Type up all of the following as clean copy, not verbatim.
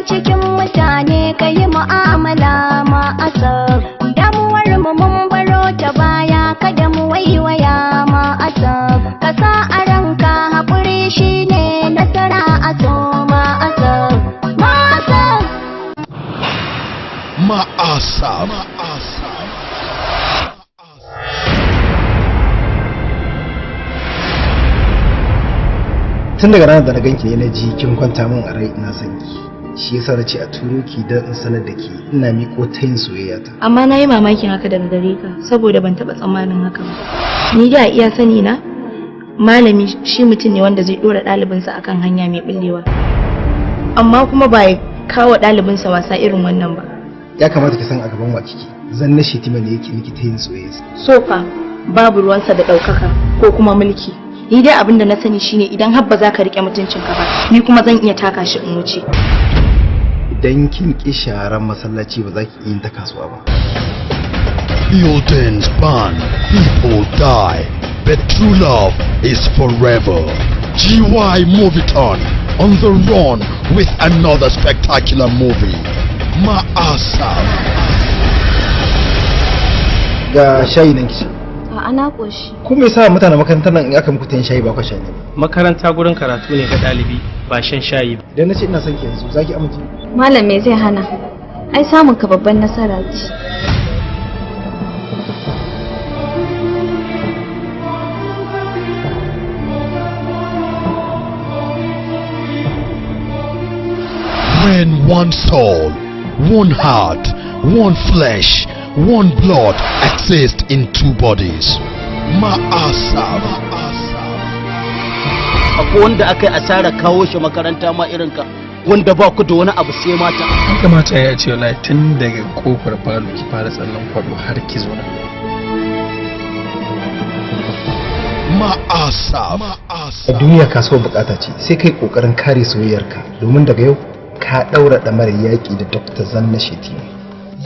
Cikin mutane ka yi mu'amala ma'asaf. Damuwar mu mun baro ta baya, kada mu waiwaya ma'asaf. Ka sa a ranka haƙuri shine nasara a so ma'asaf. Ma'asaf. Ma'asaf. Tun daga ranar da na ganki ne na ji kin kwanta min a rai, ina son ki. Shi yasa na ce a turo ki don in sanar da ke ina miƙo tayin soyayya ta. Amma na yi mamakin haka daga gare ka, saboda ban taɓa tsammanin haka ba. Ni da iya sani na, malami shi mutum ne wanda zai ɗora ɗalibinsa akan hanya mai ɓullewa. Amma kuma ba ya kawo ɗalibinsa wasa irin wannan ba. Ya kamata ki san a gaban wa kike. Zanna Shetima ne yake miki tayin soyayya. Sofa babu ruwansa da ɗaukaka ko kuma mulki. Ni dai abin da na sani shine idan har ba za ka riƙe mutuncinka ba, ni kuma zan iya taka shi in wuce. Idan kin ƙi sharan masallaci, ba za ki iya yin ta kasuwa ba. Buildings burn, people die, but true love is forever. GY Movietone on the run with another spectacular movie, Ma'asaf. Ga shayi nan ki sha. A'a, na ƙoshi. Ko me yasa mutanen makarantar nan in aka muku tayin shayi ba kwa sha ne? Makaranta gurin karatu ne ga ɗalibi, ba shan shayi ba. Idan na ce ina son ki yanzu, za ki amince? Malam, me zai hana? Ai samun ka babban nasara ce. When one soul, one heart, one flesh, one blood exist in two bodies. Ma'asaf. Akwai wanda aka yi asara kawo shi makaranta ma irin ka, wanda ba ku da wani abu sai mata. Ya kamata ya ce wallahi tun daga kofar falo ki fara tsallan kwado har ki zo nan. Ma'asaf. A duniya kasuwar bukata ce, sai kai kokarin kare soyayyarka, domin daga yau ka daura ɗamarar yaƙi da Dr. Zanna Shetima.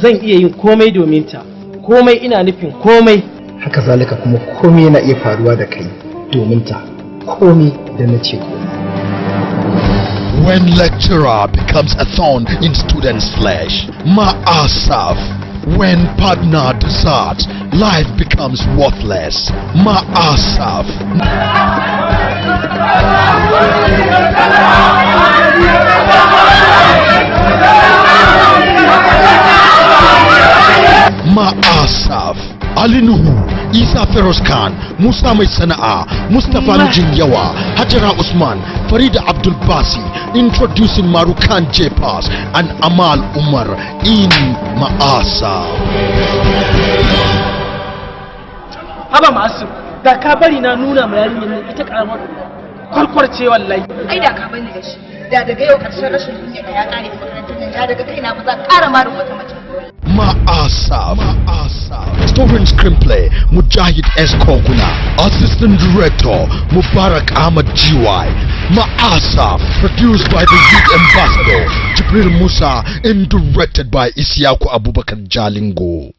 Zan iya yin komai domin ta. Komai, ina nufin komai. Haka zalika kuma komai yana iya faruwa da kai domin ta. Komai da na ce komai. When lecturer becomes a thorn in student's flesh. Ma'asaf. When partner deserts, life becomes worthless. Ma'asaf. Ma'asaf. Ali Nuhu, Isa Feroz Khan, Musa Mai Sana'a, Mustapha Mijin Yawa, Hajara Usman, Farida Abdul Basi, introducing Marukan J Pass and Amal Umar in Ma'asaf. Haba masu, da ka bari na nuna ma yarinyar nan ita karamar kwarkwarce wallahi. Ai da ka bani da shi. Da daga yau ƙarshen rashin kunya da ya ƙare a makarantar nan, da daga kaina ba za ka ƙara marin wata mace. Ma'asaf. Story and screenplay, Mujahid S. Koguna. Assistant Director, Mubarak Ahmad GY. Ma'asaf. Produced by the Youth Ambassador, Jibril Musa, and directed by Isiaku Abubakar Jalingo.